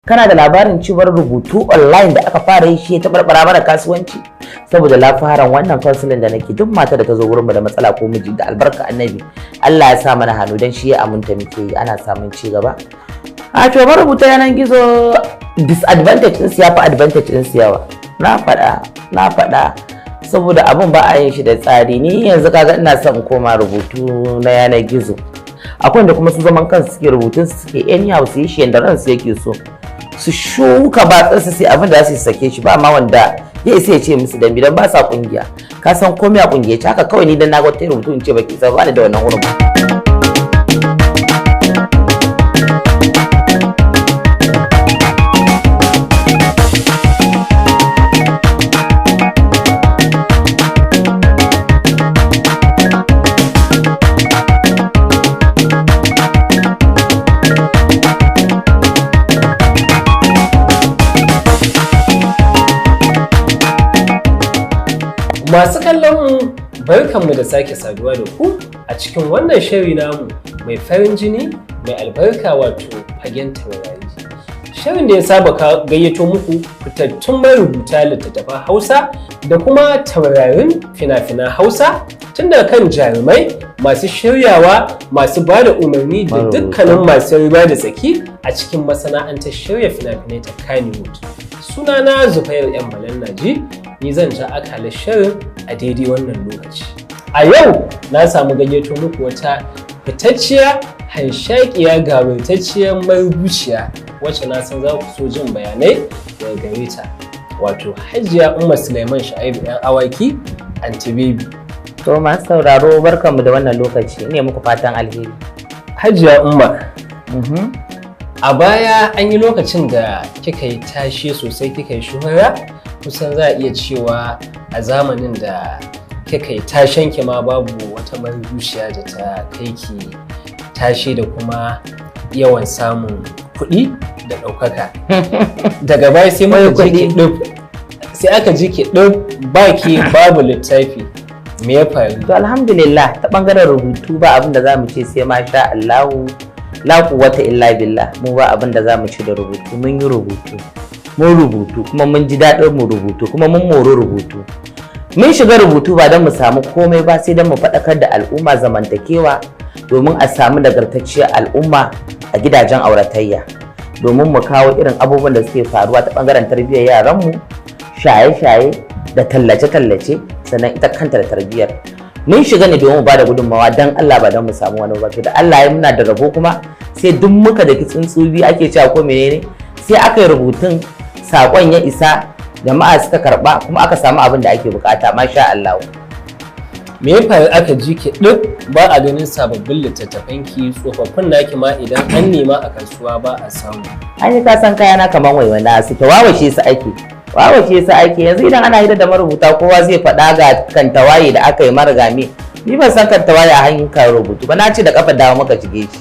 Kana da labarin cewar rubutu online da aka fara yi shi ya tabarbara mana kasuwanci? Saboda lafaran wannan counseling da nake, duk mata da ta zo wurinmu da matsala ko miji, da albarka Annabi, Allah ya sa mana hannu, dan shi ya aminta muke yi, ana samun ci gaba. A to, marubuta yanan gizo, disadvantage din su ya fi advantage din su yawa. Na faɗa, na faɗa, saboda abun ba a yin shi da tsari. Ni yanzu kaga ina son in koma rubutu na yanar gizo. Akwai wanda kuma su zaman kansu suke rubutun su, suke anyhow, su yi shi yanda ransu yake so, su shuka batsansu, sai abin da za su sake shi, ba ma wanda ya isa ya ce musu dambe, don ba sa kungiya. Ka san komai a kungiya ce. Haka kawai ni dan na ga wata rubutu in ce baki isa ba, ni da wannan hurumin. Masu kallon mu, barkanmu da sake saduwa da ku a cikin wannan shiri namu mai farin jini, mai albarka, wato Fagen Taurari. Shirin da ya saba gayyato muku fitattun marubuta littattafan Hausa da kuma taurarin fina-finan Hausa, tun daga kan jarumai, masu shiryawa, masu ba da umarni da Marubuta. dukkanin masu ruwa da tsaki a cikin masana'antar shirya fina-finai ta Kannywood. Sunana Zubairu 'Yan Balan Naji, ni zan ja akalar shirin a daidai wannan lokaci. A yau na samu gayyato muku wata fitacciya, hanshakiya, gawurtacciyar marubuciya wacce na san za ku so jin bayanai daga gare ta. Wato Hajiya Umma Suleiman Sha'ibu 'Yan Awaki, Aunty Baby. To, masu sauraro, barkanmu da wannan lokaci, ne muku fatan alheri. Hajiya Umma, a baya an yi lokacin da kika yi tashe sosai, kika yi shuhura, kusan za a iya cewa a zamanin da kika yi tashen ki ma babu wata marubuciya da ta kai ki tashe da kuma yawan samun kuɗi da ɗaukaka. Daga baya sai muka Wai ji ki kuɗi. ɗuf, sai aka ji ki ɗuf, baki babu littafi. Me ya faru? To, alhamdulillah, ta bangaren rubutu ba abin da zamu ce sai masha Allahu, la quwwata illa billah. Mu ba abin da zamu ce da rubutu. Mun yi rubutu, mun rubutu, kuma mun ji daɗin mu rubutu, kuma mun mori rubutu. Mun shiga rubutu ba don mu samu komai ba, sai don mu faɗakar da al'umma zamantakewa, domin a samu nagartacciyar al'umma a gidajen auratayya, domin mu kawo irin abubuwan da suke faruwa ta bangaren tarbiyyar yaranmu, shaye-shaye da tallace-tallace, sannan ita kanta da tarbiyyar. Mun shiga ne domin mu bada gudunmawa don Allah, ba don mu samu wani ba. To, da Allah ya muna da rabo kuma sai duk muka da tsuntsu biyu ake cewa ko menene, sai aka yi rubutun, sakon ya isa, jama'a suka karba, kuma aka samu abin da ake bukata, masha Allah. Me ya faru aka ji ki ɗin ba a ganin sababbin littattafan ki, tsofaffin naki ma idan an nema a kasuwa ba a samu? An yi, ka san kayana kaman waiwana suke, wawashe su ake, wawashe su ake. Yanzu idan ana hira da marubuta, kowa zai faɗa ga kan tawaye da aka yi marigame. Ni ban san kan tawaye a hanyar rubutu ba. Na ce da kafa dawo muka shige shi.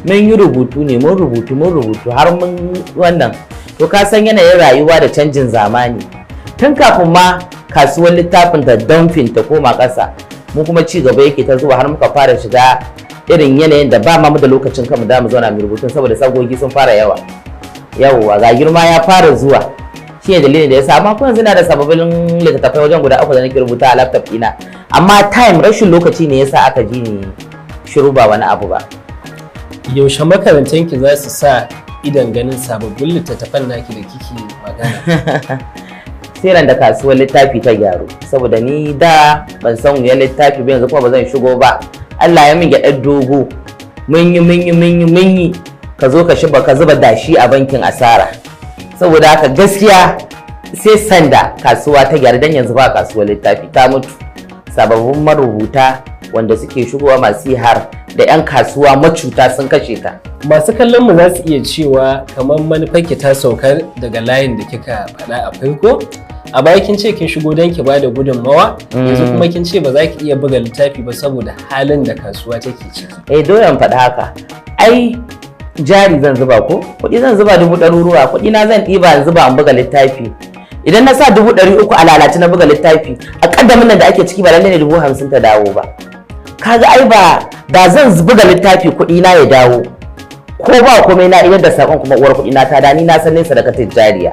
Mun yi rubutu ne, mun rubutu, mun rubutu har mun wannan. To, ka san yanayin rayuwa da canjin zamani, tun kafin ma kasuwar littafin da damfin ta koma ƙasa, mu kuma ci gaba yake ta zuwa, har muka fara shiga irin yanayin da ba ma mu da lokacin kanmu da mu zauna mu rubutun, saboda sagogi sun fara yawa, yawwa, ga girma ya fara zuwa. Shi ne dalilin da ya sa. Amma ko yanzu ina da sababbin littattafai wajen guda uku da nake rubuta a laptop ɗina, amma time, rashin lokaci ne yasa aka ji ni shiru, ba wani abu ba. Yaushe makarantan ki za su sa idan ganin sababbin littattafan naki da kike magana? Sai ran da kasuwar littafi ta gyaru, saboda ni da ban san wuyan littafi ba, yanzu kuma ba zan shigo ba. Allah ya min gyaɗar dogo, mun yi, mun yi, mun yi, mun yi, ka zo ka shiba ka zuba dashi a bankin asara. Saboda haka gaskiya sai sanda kasuwa ta gyaru, dan yanzu ba kasuwar littafi, ta mutu. Sababbin marubuta wanda suke shigowa masu yi har da 'yan kasuwa macuta sun kashe ta. Masu kallon mu za su iya cewa kamar manufarki ta saukar daga layin da kika faɗa a farko. A baya kin ce kin shigo don ki bada gudunmawa, yanzu kuma kin ce ba za ki iya buga littafi ba saboda halin da kasuwa take ciki. Eh, dole in faɗi haka. Ai jari zan zuba ko kuɗi zan zuba, dubu ɗaruruwa kuɗi na zan ɗiba in zuba in buga littafi. Idan na sa 300,000 a lalace na buga littafi, a ƙaddamin nan da ake ciki ba lallai ne 50,000 ta dawo ba. Kaga ai ba da zan buga littafi kuɗi na ya dawo. Ko ba komai na idar da sakon, kuma uwar kuɗi na ta da ni na san nesa da katin jariya.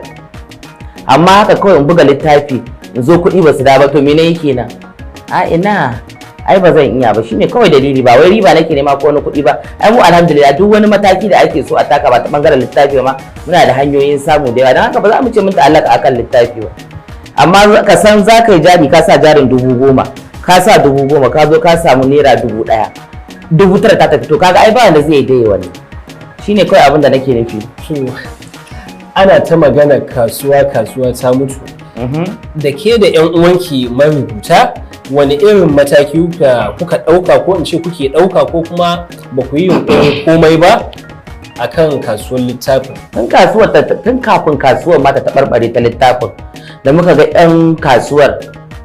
Amma haka kawai in buga littafi, in zo kuɗi ba su da ba, to me nayi kenan? A ina, ai ba zan iya ba. Shine kawai dalili, ba wai riba nake nema ko wani kuɗi ba. Ai mu alhamdulillah, duk wani mataki da ake so a taka, ba ta bangaren littafi ba ma, muna da hanyoyin samu da yawa. Don haka ba za mu ce mun ta'allaka akan littafi ba. Amma ka san za ka yi jari, ka sa jarin 10,000, ka sa 10,000, ka zo ka samu naira 1,000, 9,000 ta tafi, to kaga ai ba wanda zai yi dai. Wannan shine kawai abin da nake nufi. To, ana ta magana kasuwa, kasuwa ta mutu. Da ke da 'yan uwanki marubuta, wani irin mataki kuka ɗauka, ko in ce kuke ɗauka, ko kuma ba ku yi yunƙurin komai ba akan kasuwar littafin? Tun kafin kasuwar ma ta taɓarɓare ta littafin, da muka ga 'yan kasuwar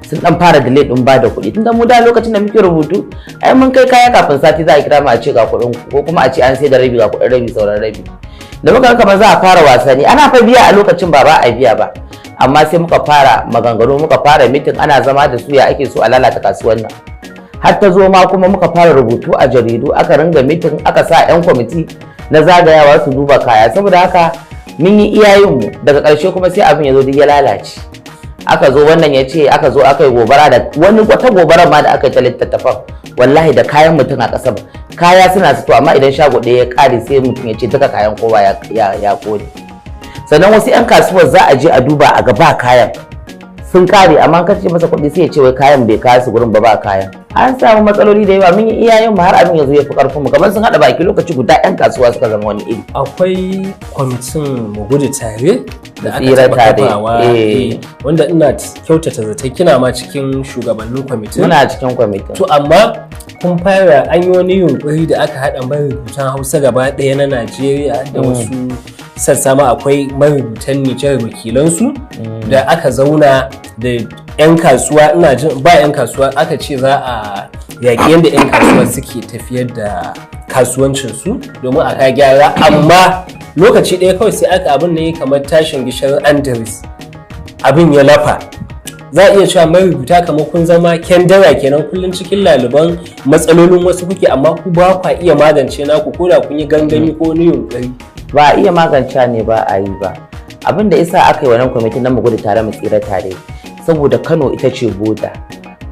sun dan fara delay din ba da kuɗi, tunda mu da lokacin da muke rubutu, ai mun kai kaya, kafin sati za a kira mu a ce ga kuɗin ku, ko kuma a ce an sai da rabi, ga kuɗin rabi, sauran rabi. Da muka ga kamar za a fara wasanni, ana fa biya a lokacin, ba ba a biya ba, amma sai muka fara maganganu, muka fara meeting, ana zama da su, ya ake so a lalata kasuwar nan. Har ta zo ma kuma muka fara rubutu a jaridu, aka ringa meeting, aka sa 'yan kwamiti na zagayawa su duba kaya. Saboda haka mun yi iyayenmu. Daga ƙarshe kuma sai abin ya zo duk ya lalace. Aka zo wannan ya ce aka zo aka yi gobara, da wani wata gobara ma da aka yi ta littattafan, wallahi da kayan mutum a ƙasa. Kaya suna sito, amma idan shago ɗaya ya ƙare, sai mutum ya ce duka kayan kowa ya ƙone. Sannan wasu 'yan kasuwar za a je a duba a gaba, kayan sun kare, amma ka ce masa kuɗi, sai ya ce wai kayan bai kawo su gurin ba, ba kayan. An samu matsaloli da yawa. Mun yi iyayen mu har abin yanzu ya fi karfin mu, kamar sun haɗa baki lokaci guda 'yan kasuwa suka zama wani iri. Akwai kwamitin Mu Gudu Tare da aka Tsira taɓa Tare, kafawa, eh. wanda ina kyautata zaton kina ma cikin shugabannin kwamitin. Muna cikin kwamitin. To, amma kun fara, an yi wani yunkuri da aka haɗa marubutan Hausa gaba ɗaya na Najeriya da wasu sassa ma, akwai marubutan Nijar wakilansu, da aka zauna da 'yan kasuwa, ina jin ba 'yan kasuwa, aka ce za a yaƙi yadda 'yan kasuwa suke tafiyar da kasuwancinsu domin a ka gyara. Amma lokaci ɗaya kawai sai aka abin ne kamar tashin gishirin Andres, abin ya lafa. Za a iya cewa marubuta kamar kun zama kendara kenan, kullum cikin laluban matsalolin wasu kuke, amma ku ba kwa iya magance naku, ko da kun yi gangami ko wani yunkuri. Ba a iya magance ne, ba a yi ba. Abin da isa aka yi wannan kwamitin na Mu Gudu Tare Mu Tsira Tare, saboda Kano ita ce boda,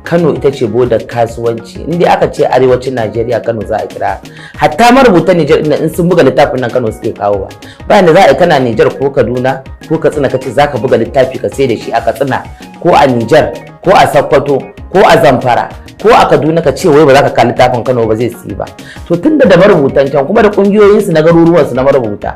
Kano ita ce bodar kasuwanci. In dai aka ce arewacin Najeriya, Kano za a kira. Hatta marubutan Nijar ɗin in sun buga littafin nan, Kano suke kawowa. Bayan da za a yi kana Nijar ko Kaduna ko Katsina, ka ce za ka buga littafi ka sai da shi a Katsina ko a Nijar ko a Sokoto ko a Zamfara ko a Kaduna, ka ce wai ba za ka kawo littafin Kano ba, zai siyi ba. To, tunda da marubutan can kuma da kungiyoyinsu na garuruwansu na marubuta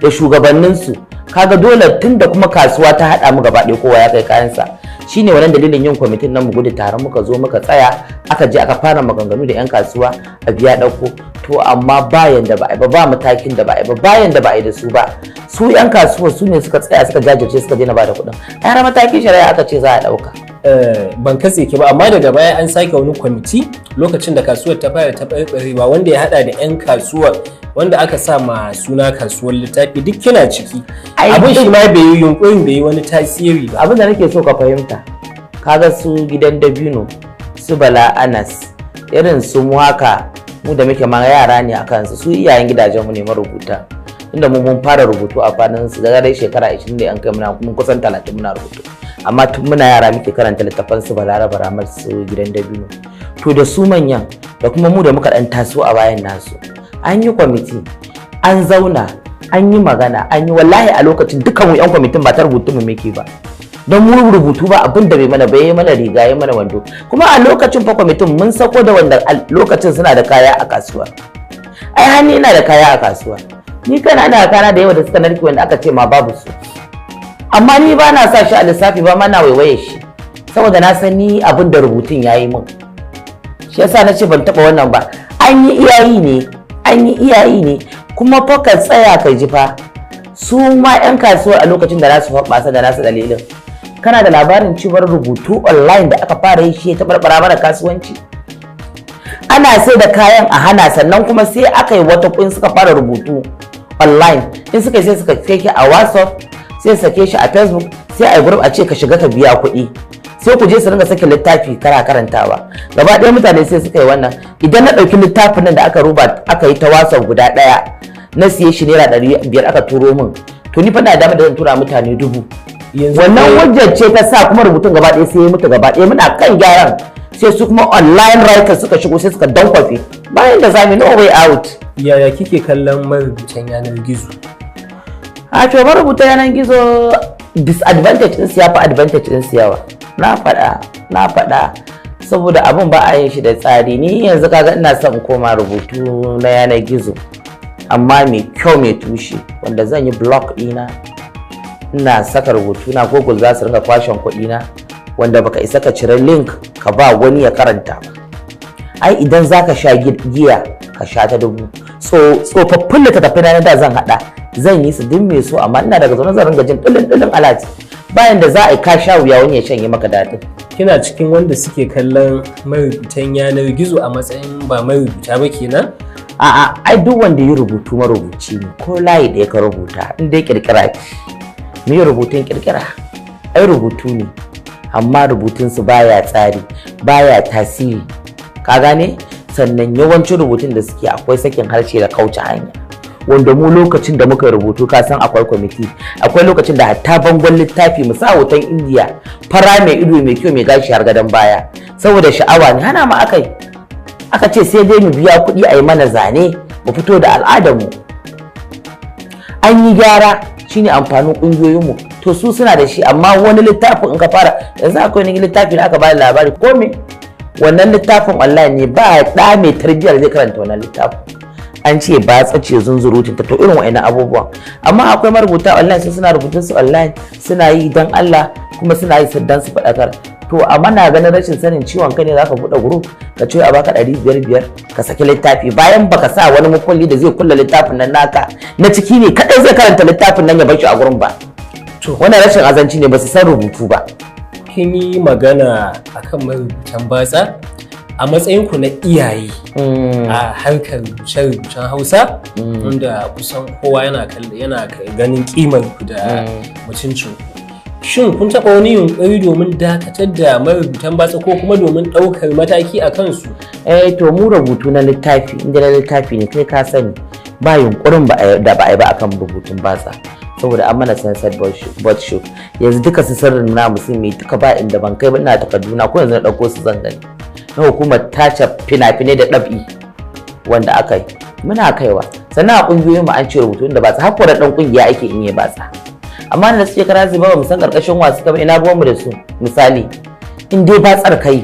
da shugabanninsu, kaga dole, tunda kuma kasuwa ta haɗa mu gaba ɗaya, kowa ya kai kayansa. Shine wannan dalilin yin kwamitin nan Mu Gudu Tare. Muka zo muka tsaya, aka je aka fara maganganu da 'yan kasuwa a biya ɗauko. To, amma bayan da ba a yi ba, ba matakin da ba a yi ba, bayan da ba a yi da su ba, su 'yan kasuwa su ne suka tsaya, suka jajirce, suka daina ba da kuɗin. Har matakin shari'a aka ce za a ɗauka. Ban katse ki ba, amma daga baya an sake wani kwamiti lokacin da kasuwar ta fara taɓarɓarewa, wanda ya hada da 'yan kasuwar, wanda aka sa ma suna kasuwar littafi, duk kina ciki. Ai, abin shi ma bai yi yunkurin, bai yi wani tasiri ba. Abin da nake so ka fahimta, kaga su Gidan Dabino, su Bala Anas, irin su mu haka, mu da muke ma yara ne a kansu, su iyayen gidajen mu ne marubuta, inda mu mun fara rubutu a faɗin su daga dai shekara 20 da yan kai, muna mun kusan 30 muna rubutu, amma tun muna yara muke karanta littafan su Balaraba Ramar, su Gidan Dabino. To, da su manyan da kuma mu da muka dan taso a bayan nasu, an yi kwamiti, an zauna, an yi magana, an yi. Wallahi a lokacin dukkan mu yan kwamitin ba ta rubutu mu muke ba, don mu rubutu ba abin da bai mana bai mana riga ya mana wando. Kuma a lokacin fa kwamitin mun sako da wanda a lokacin suna da kaya a kasuwa. Ai hannu ina da kaya a kasuwa, ni kana ina da kaya da yawa da suka narke, wanda aka ce ma babu su, amma ni ba na sa shi a lissafi ba ma na waiwaye shi, saboda na san ni abin da rubutun ya yi min. Shi yasa na ce ban taba wannan ba. An yi iyayi ne, an yi iyayi ne. Kuma fa ka tsaya ka ji fa, su ma 'yan kasuwa a lokacin da nasu hoɓɓasa da nasu dalilin. Kana da labarin cewar rubutu online da aka fara yi shi ya taɓarɓara mana kasuwanci? Ana sai da kayan a hana, sannan kuma sai aka yi wata kun suka fara rubutu online. In suka yi, sai suka kai a WhatsApp, sai sake shi a Facebook, sai a yi group, a ce ka shiga ka biya kuɗi, sai ku je su ringa sake littafi kara karantawa. Gaba ɗaya mutane sai suka yi wannan. Idan na ɗauki littafin nan da aka ruba, aka yi ta WhatsApp guda ɗaya Na siye shi ₦500 aka turo min. To ni fa na dama da zan tura mutane 1000. Yanzu Wannan hujjar ce ta sa kuma rubutun gaba ɗaya sai ya mutu gaba ɗaya. Muna kan gyaran, sai su kuma online writers suka shigo, sai suka dankwafe. Bayan da zamu, no way out. Yaya kike kallon marubutan yanar gizo? A to, marubuta yanar gizo, disadvantage ɗin su ya fi advantage ɗin su yawa. Na faɗa, na faɗa, saboda abin ba a yin shi da tsari. Ni yanzu kaga ina son in koma rubutu na yanar gizo, amma mai kyau, mai tushe, wanda zan yi blog ɗina, ina saka rubutu na, Google za su ringa kwashen kuɗi na, wanda baka isa ka cire link ka ba wani ya karanta ba. Ai idan zaka sha giya, ka sha ta dubu. So tsofaffin littattafai na da zan hada, zan yi su duk mai so, amma ina daga zaune zan ringa jin ɗulin ɗulin alert. Bayan da za a yi ka sha wuya wani ya shanye maka daɗin. Kina cikin wanda suke kallon marubutan yanar gizo a matsayin ba marubuta ba kenan? A'a, ai duk wanda ya rubutu marubuci ne, ko layi ɗaya ka rubuta, in dai kirkira ce. Mu yi rubutun kirkira, ai rubutu ne, amma rubutun su baya tsari, baya tasiri, ka gane? Sannan yawancin rubutun da suke akwai sakin harshe da kauce hanya, wanda mu lokacin da muka rubutu, ka san akwai kwamiti. Akwai lokacin da hatta bangon littafi mu sa hoton Indiya fara mai ido mai kyau, mai gashi har gadon baya, saboda sha'awa ne. Hana mu akai, aka ce sai dai mu biya kuɗi a yi mana zane mu fito da al'adarmu. An yi gyara, shine amfanin ƙungiyoyinmu. To su suna da shi, amma wani littafin in ka fara yanzu, akwai wani littafi da aka bada labari ko me, wannan littafin online ne, ba ɗa mai tarbiyyar zai karanta wannan littafin, an ce ba tsace zunzurutun ta. To irin wa'annan abubuwan. Amma akwai marubuta online, su suna rubutun su online, suna yi don Allah, kuma suna yi dan su faɗakar. To amma na ganin rashin sanin ciwon kai ne zaka buɗe group ka ce a baka 500 ka saki littafi, bayan baka sa wani mukulli da zai kulle littafin nan naka, na ciki ne kadai zai karanta littafin nan ya bar shi a gurin ba. To wannan rashin azanci ne, ba su san rubutu ba. Kin yi magana akan marubutan batsa. A matsayinku na iyaye a harkar rubuce-rubucen Hausa, wanda kusan kowa yana ganin kimar ku da mutuncin ku, shin kun taɓa wani yunƙuri domin dakatar da marubutan batsa ko kuma domin ɗaukar mataki a kansu? Eh, to mu rubutu na littafi, inda na littafi ne, kai ka sani ba yunkurin da ba a yi ba akan rubutun batsa, saboda an mana censored board show. Yanzu duka su sirrin na musulmi duka ba inda ban kai ba. Ina takarduna, ko yanzu na ɗauko su zan gani, na hukumar tace fina-finai da ɗab'i wanda aka yi, muna kaiwa. Sannan a ƙungiyoyin mu an ce rubutu da batsa, hakkuwar ɗan ƙungiya ake in yi batsa. Amma da suke kara zuba, ba mu san ƙarƙashin wasu kama ina ruwanmu da su. Misali, in dai batsar kai,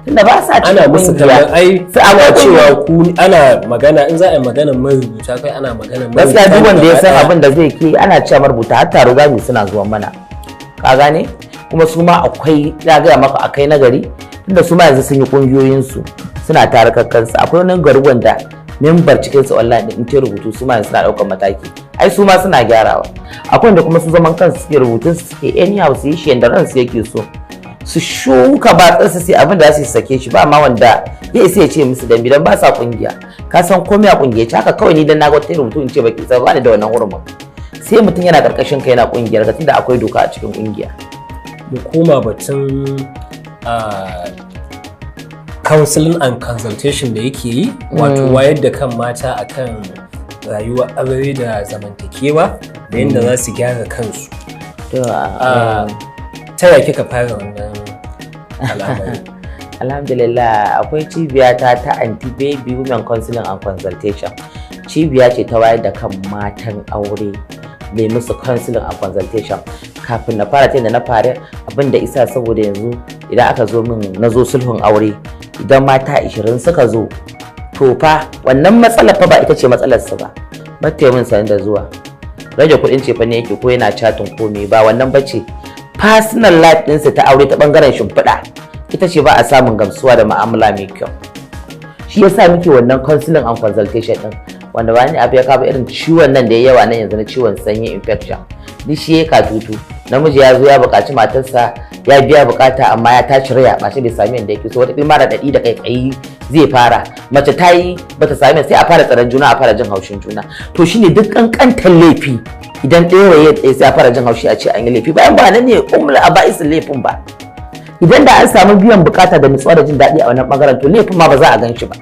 tunda ba sa cikin Ana musu ƙungiya. kallon ai Su ana akwai cewa ku ana magana, in za a yi magana marubuta kai, ana magana Gaskiya duk wanda ya san gaba ɗaya. abin da zai ke, ana cewa marubuta, har taro gami suna zuwa mana, ka gane? Kuma su ma akwai, ya gaya maka akai nagari, tunda su ma yanzu sun yi kungiyoyinsu, suna tare kansu. Akwai wani gari wanda membar cikin su online din in ta rubutu, su ma yanzu suna daukar mataki, ai su ma suna gyarawa. Akwai wanda kuma su zaman kansu suke rubutun su, suke anyhow, su yi shi yanda ransu yake so, su shuka batsarsu, sai abin da za su sake shi, ba ma wanda ya isa ya ce musu dan bidan ba sa kungiya. Ka san komai a kungiya ce. Haka kawai ni dan na ga wata rubutu in ce baki isa ba, ni da wannan hurumin. Sai mutum yana karkashin ka, yana kungiyar ka, tunda akwai doka a cikin kungiya. Mu koma batun counseling and consultation da yake yi, wato wayar da kan mata akan rayuwar aure da zamantakewa da yadda za su gyara kansu. To, Ta yaya kika fara wannan al'amari? Alhamdulillah, akwai cibiya ta ta Anti Baby Women Counseling and Consultation. Cibiya ce ta wayar da kan matan aure, mai musu counseling and consultation. Kafin na fara ta da na fara abin da isa, saboda yanzu idan aka zo min, na zo sulhun aure, idan mata 20 suka zo, to fa wannan matsalar fa ba ita ce matsalar su ba. Ba min sanin da zuwa rage kuɗin cefa ne yake, ko yana chatting ko me, ba wannan bace. Personal life ɗinsu ta aure, ta ɓangaren shimfiɗa, ita ce ba a samun gamsuwa da mu'amala mai kyau. Shi yasa muke wannan counseling and consultation din, wanda ba ni abu ya kawo irin ciwon nan da ya yawa nan yanzu na ciwon sanyi, infection, duk shi ya katutu. Namiji ya zo ya buƙaci matarsa, ya biya buƙata, amma ya tashi rai a ɓace, bai sami yadda yake so. Wata mara daɗi da kaikayi zai fara. Mace ta yi bata sami, sai a fara tsaron juna, a fara jin haushin juna. To shine duk ƙanƙantar laifi, idan ɗaya waye ɗaya, sai a fara jin haushi, a ce an yi laifi, bayan ba nan ne ummul aba'isin laifin ba. Idan da an samu biyan bukata da nutsuwa da jin daɗi a wannan bangaren, to laifin ma ba za a gan shi ba.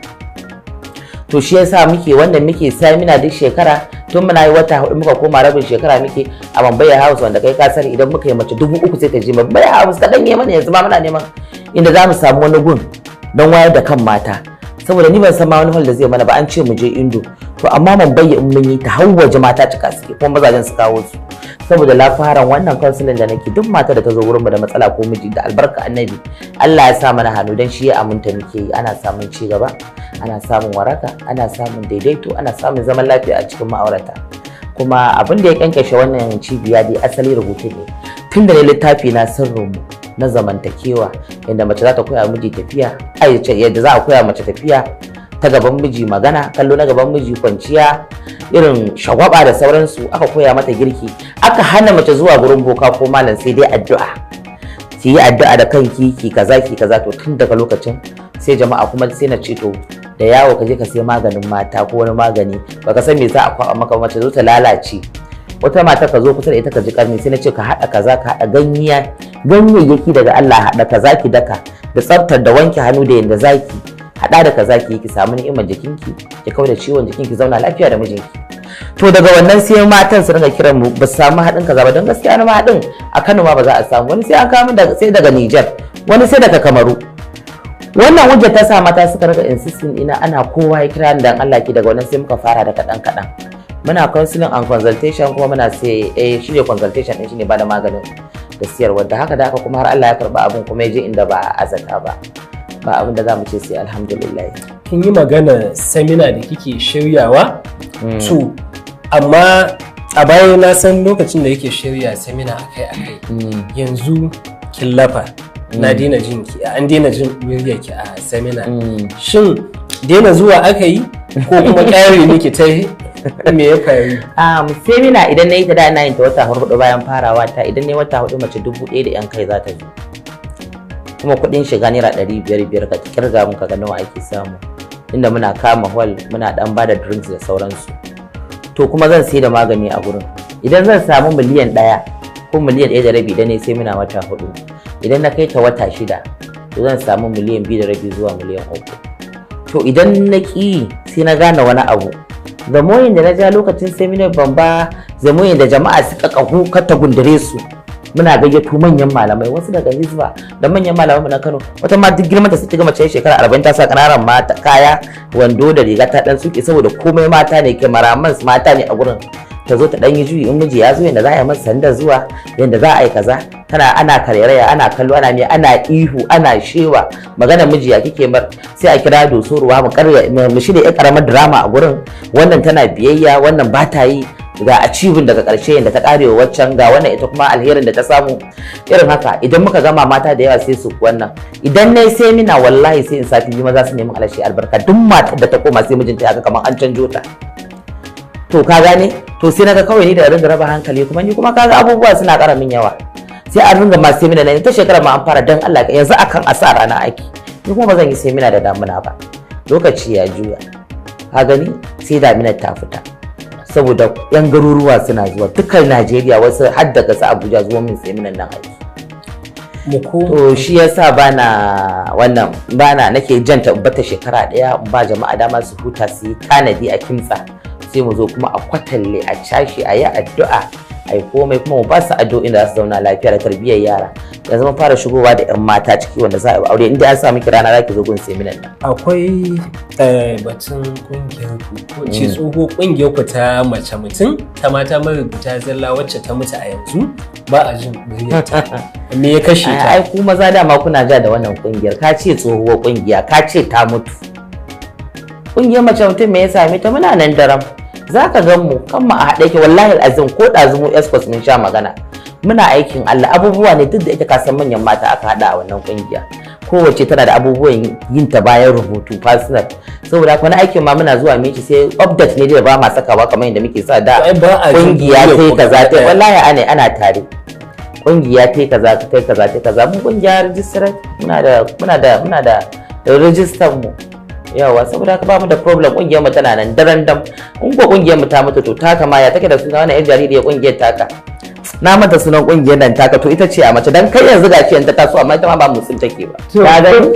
To shi yasa muke wannan, muke seminar duk shekara. Tun muna yi wata 4 muka koma rabin shekara muke a Mumbai House, wanda kai ka sani idan muka yi mace 3000 sai ta je Mumbai House kaɗan yi mana. Yanzu ma muna neman inda za mu samu wani gun don wayar da kan mata, saboda ni ban san ma wani hall da zai mana ba, an ce mu je Indo. To amma Mumbai in mun yi ta har waje mata cika suke, kuma mazajen su kawo su. Saboda lafaran wannan counseling da nake, duk mata da ta zo wurin mu da matsala ko miji, da albarka Annabi, Allah ya sa mana hannu dan shi ya aminta muke yi, ana samun ci gaba, ana samun waraka, ana samun daidaito, ana samun zaman lafiya a cikin ma'aurata. Kuma abin da ya kyankyashe wannan cibiya dai asali rubutu ne. Tun da ne littafi na sirrinmu na zamantakewa, inda mace za ta koya miji tafiya, ai yadda za a koya mace tafiya ta gaban miji, magana, kallo na gaban miji, kwanciya, irin shagwaba da sauransu. Aka koya mata girki, aka hana mace zuwa gurin boka ko malam, sai dai addu'a, ki yi addu'a da kanki, ki kaza, ki kaza. To tun daga lokacin sai jama'a kuma sai na ce to da yawo ka je ka sai maganin mata ko wani magani, baka san me za a kwaba maka, mace zo ta lalace. Wata mata ka zo kusa da ita ka ji karni, sai na ce ka haɗa kaza, ka haɗa ganyayyaki daga Allah, haɗa kaza ki daka, da tsaftar da wanke hannu da yanda zaki haɗa da kaza ki yi, ki samu ni'imar jikinki, ki kauda ciwon jikinki, zauna lafiya da mijinki. To daga wannan sai matan su ringa kiran mu, ba su samu haɗin kaza ba, don gaskiya na haɗin a Kano ma ba za a samu, wani sai an kawo daga sai daga Niger, wani sai daga Kamaru. Wannan hujja ta sa mata suka ringa insisting ina ana kowa ya kira ni dan Allah ki. Daga wannan sai muka fara da kaɗan kaɗan, muna counseling and consultation, kuma muna sai shine consultation din, shine bada maganin da siyarwa da haka da haka, kuma har Allah ya karba abun, kuma ya je inda ba a azata ba. Ba abin da za mu ce sai alhamdulillah. Kin yi magana seminar da kike shiryawa. To amma a baya na san lokacin da yake shirya seminar akai-akai, yanzu kin lafa, na daina jin ki, an daina jin muryarki a seminar. Shin daina zuwa aka yi ko kuma ƙare miki ta yi, me ya faru? Seminar idan na yi ta da ina yin ta wata 4 bayan farawa ta. Idan ne wata 4, mace 1000 da yan kai za ta zo, kuma kuɗin shiga naira 500 500. Ka kirga mun ka ga nawa ake samu, inda muna kama hall, muna dan bada drinks da sauransu. To kuma zan sai da magani a gurin. Idan zan samu miliyan 1 ko miliyan 1.5 idan ne sai muna wata 4, idan na kai ta wata 6, to zan samu miliyan 2.5 zuwa miliyan 3. To idan na ƙi, sai na gane wani abu, zamoyin da na ja lokacin seminar ban ba, zamoyin da jama'a suka ƙahu kar ta gundure su. Muna gayyato manyan malamai, wasu daga Hizba da manyan malamai na Kano. Wata ma duk girman ta sai ga mace shekara 40 ta sa ƙananan mata kaya, wando da riga ta dan suke, saboda komai mata ne, cameraman mata ne a gurin. Ta zo ta dan yi juyi, in miji ya zo yanda za a yi masa sanda zuwa, yanda za a yi kaza, tana ana karairaya, ana kallo, ana me, ana ihu, ana shewa, magana miji ya kike mar. Sai a kira dosoruwa, mu karya mu shirya ya karamar drama a gurin, wannan tana biyayya, wannan ba ta yi, ga achieving daga karshe yanda ta karewa waccan, ga wannan ita kuma alherin da ta samu. Irin haka idan muka gama, mata da yawa sai su wannan. Idan nayi seminar, wallahi sai in sati 2 maza su nemi alashi albarka. Duk matar da ta koma sai mijinta ya ga kamar an canjo ta. To ka gane, to sai naga kawai ni da ringa raba hankali, kuma ni kuma kaga abubuwa suna ƙara min yawa, sai an ringa ma seminar na ta shekara ma an fara, dan Allah yanzu akan a sa rana aiki. Ni kuma ba zan yi seminar da damuna ba, lokaci ya juya, ka gani, sai daminar ta fita, saboda yan garuruwa suna zuwa dukkan Najeriya, wasu har daga su Abuja zuwa min seminar nan aiki. Mu ko To shi yasa bana wannan, bana nake janta in bata shekara 1, in ba jama'a dama su huta, su yi tanadi, a kimtsa, sai mu zo kuma a kwatalle, a cashe, a yi addu'a, a yi komai, kuma mu ba su addu'o'in da za su zauna lafiya da tarbiyyar yara. Yanzu mun fara shigowa da yan mata ciki wanda za a yi aure, inda an sa miki rana za ki zo gun seminar nan. Akwai batun kungiyar ku, ko ce tsoho kungiyar ku ta mace mutum, ta mata marubuta zalla, wacce ta mutu a yanzu ba a jin muryarta. Me ya kashe ta? Ai ku maza dama kuna ja da wannan kungiyar. Ka ce tsohuwar kungiya, ka ce ta mutu. Kungiyar mace mutum, me ya same ta? Muna nan daram, za ka gan mu kan mu a haɗe ke, wallahi azim. Ko ɗazu mu escorts mun sha magana, muna aikin Allah. Abubuwa ne duk da ita, ka san manyan mata aka haɗa a wannan kungiya, kowace tana da abubuwan yin ta bayan rubutu personal. Saboda haka wani aikin ma muna zuwa mu yi shi, sai update ne da ba ma sakawa kamar yadda muke sa da. Ai ba a jin Kungiya muryar ta yi ku kaza gaba ta ɗaya. Wallahi ana tare, kungiya ta yi kaza, ta yi kaza, ta yi kaza. Mun kungiya register, muna da register mu yawa, saboda haka ba mu da problem. Kungiyar mu tana nan daren dam. In ko kungiyar mu ta mutu, to taka ma ya take da suna, wannan yar jaririyar kungiyar taka, na mata sunan kungiyar nan taka, to ita ce a mace dan kai yanzu gashi yanzu ta taso, amma ita ma ba musul take ba. To, ka gani?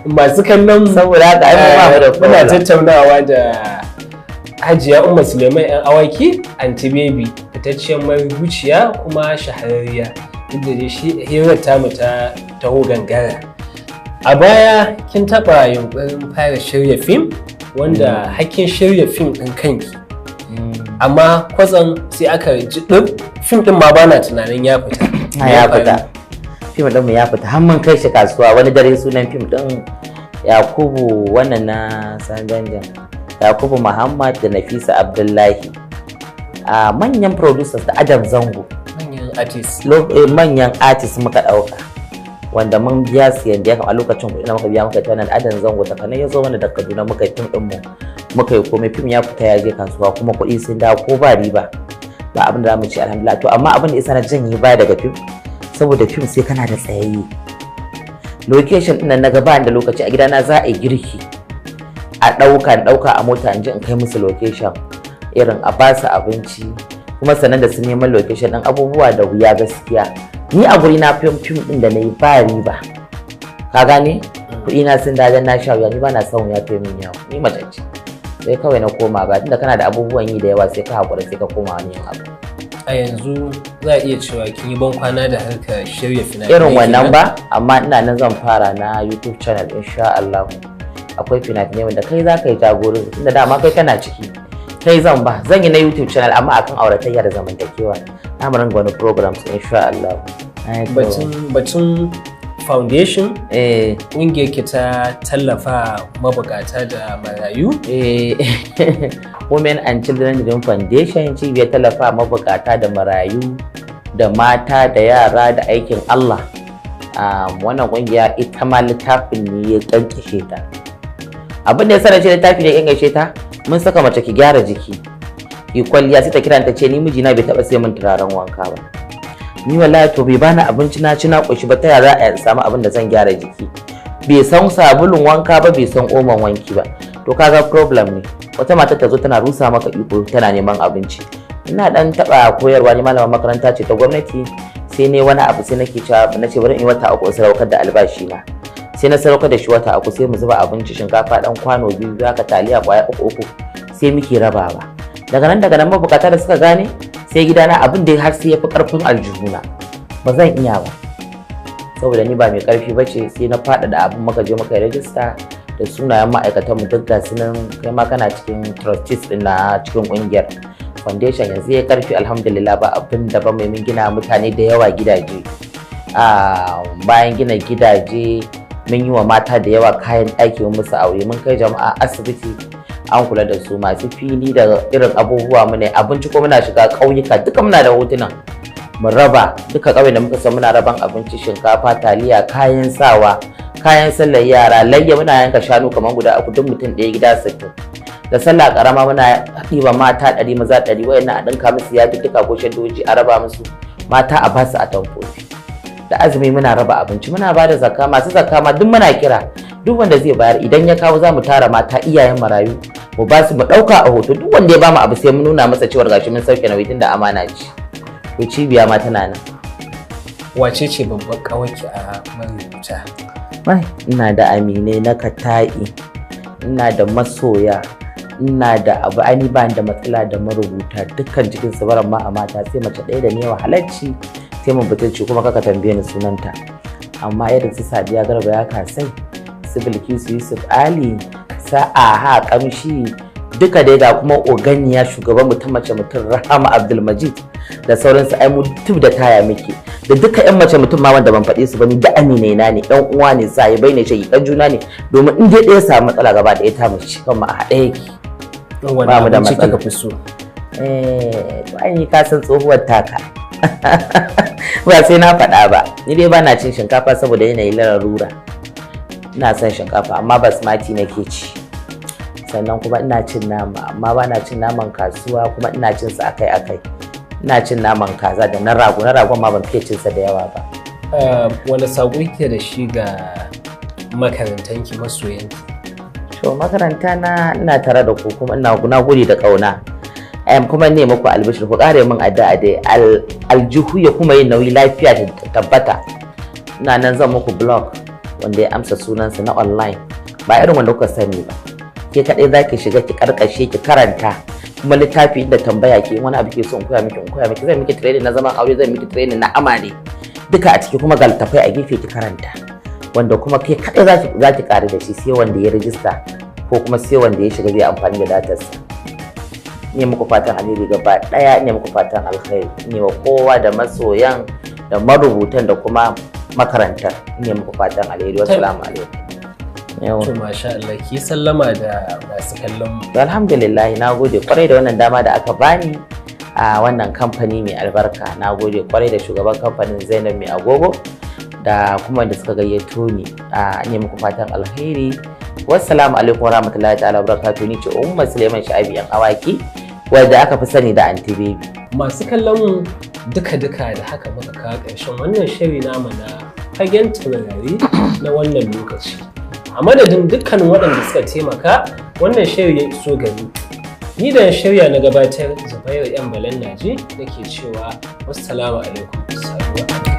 Masu kallon mu, Saboda haka ai mu ba mu da muna problem. tattaunawa da Hajiya Umma Suleiman 'yan awaki, Anti Baby, fitacciyar marubuciya kuma shahararriya. Duk da dai shi hirar tamu ta taho gangara. A baya kin taɓa yunƙurin fara shirya fim wanda hakkin shirya fim ɗin kanki. Amma kwatsam sai aka ji ɗin fim ɗin ma bana tunanin ya fita. Ya fita. Fim ɗin mu ya fita har mun kai shi kasuwa. Wani dare sunan fim ɗin Yakubu, wannan na Sanjanjan. Yakubu Muhammad da Nafisa Abdullahi. A manyan producers da Adam Zango. Manyan artist. Manyan artist muka ɗauka. Wanda mun biya su yanda ya a lokacin, kuɗi da muka biya muka ta wannan Adam Zango ta kanan ya zo mana da Kaduna, muka yi fim ɗin mu, muka yi komai. Fim ya fita ya je kasuwa kuma kuɗi sun dawo ko ba riba, ba abin da za mu ce, alhamdulillah. To amma abin da isa na janye baya daga fim, saboda fim sai kana da tsayayye location ɗin nan, na gaba da lokaci a gidana za a yi girki, a ɗauka in ɗauka a mota in je in kai musu location, irin a ba su abinci, kuma sannan da su neman location ɗin abubuwa da wuya. Gaskiya ni a guri na fim fim ɗin da na yi ba riba, ka gane, kuɗi na sun dadan na sha wuya. Ni ba na son wuya ta min yawa, ni mace ce. Sai kawai na koma ba, tunda kana da abubuwan yi da yawa, sai ka haƙura, sai ka koma wani yin abu. A yanzu za a iya cewa kin yi ban kwana da harkar shirya fina-finai irin wannan kenan? Ba, amma ina nan zan fara na YouTube channel insha Allah. Akwai fina-finai wanda kai za ka yi jagorin, tunda dama kai kana ciki, kai zan ba. Zan yi na YouTube channel amma akan auratayya da zamantakewa. Na mu ringa wani programs insha Allah. Ai, to, Batun foundation, ƙungiyar ki ta tallafa mabukata da marayu. Women and Children Dream Foundation, cibiyar tallafa mabukata da marayu da mata da yara da aikin Allah. Wannan kungiya ita ma littafin ne ya kankashe ta. Abin da ya sa ce littafi ne ya kankashe ta, mun saka mace ki gyara jiki, ki kwalliya, sai ta kira ta ce, "Ni mijina bai taba sai min turaren wanka ba. Ni wallahi to bai bani abinci na ci na koshi ba, ta yaya za a samu abin da zan gyara jiki? Bai san sabulun wanka ba, bai san omon wanki ba." To kaga problem ne. Wata mata ta zo tana rusa maka iko, tana neman abinci. Ina dan taba koyarwa ne, malaman makaranta ce ta gwamnati. Sai ne wani abu, sai nake cewa, na ce bari in yi wata 3 in sadaukar da albashi na. Sai na sadaukar da shi wata 3, sai mu zuba abinci, shinkafa dan kwano biyu haka, taliya kwaya uku uku, sai muke rabawa. Daga nan mabukata da suka gane, sai gidana abin da har sai ya fi karfin aljihuna, ba zan iya ba saboda ni ba mai karfi ba ce. Sai na faɗaɗa abin, muka je muka yi rajista da sunayen ma'aikatan mu duk ga su nan. Kai ma kana cikin trustees din na cikin kungiyar foundation. Yanzu ya karfi, alhamdulillah, ba abin da ba mai. Mun gina mutane da yawa gidaje. A bayan gina gidaje, mun yi wa mata da yawa kayan ɗaki, mun musu aure, mun kai jama'a asibiti an kula da su, masu fili da irin abubuwa mu ne. Abinci ko muna shiga ƙauyuka duka, muna da hotunan, mu raba duka ƙauyen da muka san muna raban abinci, shinkafa, taliya, kayan sawa, kayan sallar yara, layya muna yanka shanu kamar guda uku, duk mutum ɗaya, gida 60. Da sallah karama muna ɗiba mata 100, maza 100, wayannan a ɗinka musu yadudduka ko shaddoji a raba musu, mata a basu atamfofi. Da azumi muna raba abinci, muna ba da zakka, masu zakka ma duk muna kira, duk wanda zai bayar idan ya kawo, za mu tara mata iyayen marayu mu ba su, mu ɗauka a hoto. Duk wanda ya bamu abu sai mu nuna masa cewar gashi mun sauke nauyi, tunda amana ce. To cibiya ma tana nan. Wace ce babbar ƙawarki a marubuta? Ai, ina da aminai na kata'i, ina da masoya, ina da abu. Ani ba da matsala da marubuta dukkan cikin su, baran ma a mata sai mace ɗaya da ne wa halacci sai mun butulci, kuma kaka tambaye ni sunanta. Amma irin su Sadiya Garba ya kasai, su Bilkisu Yusuf Ali, sa'a ha kamshi duka dai, ga kuma oganiya shugaban mutum mace mutum Rahama Abdulmajid da sauransu. Ai mu tub da taya muke da duka yan mace mutum ma wanda ban faɗe su ba. Ni da aminai na ne, yan uwa ne, bai ne, shagikan juna ne, domin in dai ɗaya samu matsala, gaba ɗaya ta mace kan mu a haɗe yake. Wani Ba mu da abinci matsala. kika fi so? Eh, to ai ni ka san tsohuwar taka, ba sai na faɗa ba. Ni dai ba na cin shinkafa saboda yanayin larura. Ina son shinkafa amma basmati nake ci. Sannan kuma ina cin nama amma ba na cin naman kasuwa, kuma ina cin sa akai-akai. Ina cin naman kaza da na rago, na ragon ma ban fiye cin sa da yawa ba. Wani saƙo kike da shi ga makarantanki, masoyanki? To makaranta na, ina tare da ku kuma ina na gode da kauna. Kuma ne muku albishir, ku kare min addu'a dai aljihu ya kuma yin nauyi, lafiya ta tabbata. Ina nan zan muku blog wanda ya amsa sunansa na online, ba irin wanda kuka sani ba. Ke kaɗai za ki shiga ki karkashe ki karanta. Kuma littafi inda tambaya ke, wani abu ke so in koya miki, in koya miki. Zan miki training na zaman aure, zan miki training na amare, duka a ciki. Kuma ga littafai a gefe ki karanta, wanda kuma kai kaɗai za ki ƙaru da shi, sai wanda ya rijista ko kuma sai wanda ya shiga zai amfani da datarsa. Ne muku fatan alheri gaba ɗaya, ne muku fatan alkhairi, ne wa kowa da masoyan da marubutan da kuma makarantar, ne muku fatan alheri. Wassalamu alaikum. To, masha Allah, ki sallama da masu kallon mu. To, alhamdulillah, na gode kwarai da wannan dama da aka bani a wannan kamfani mai albarka. Na gode kwarai da shugaban kamfanin Zainab Mai Agogo da kuma wanda suka gayyato ni. A ne muku fatan alheri. Wassalamu alaikum warahmatullahi ta'ala wabarakatuh. Ni ce Umma Suleiman Sha'abi Yan Awaki, wadda aka fi sani da Aunty Baby. Masu kallon mu, duka-duka da haka muka kawo ƙarshen wannan shiri namu na Fagen Taurari na wannan lokaci. A madadin dukkanin waɗanda suka taimaka wannan shiri ya iso gari, ni da na shirya na gabatar, Zubairu Yan Balan Naji, nake cewa wassalamu alaikum, saduwa.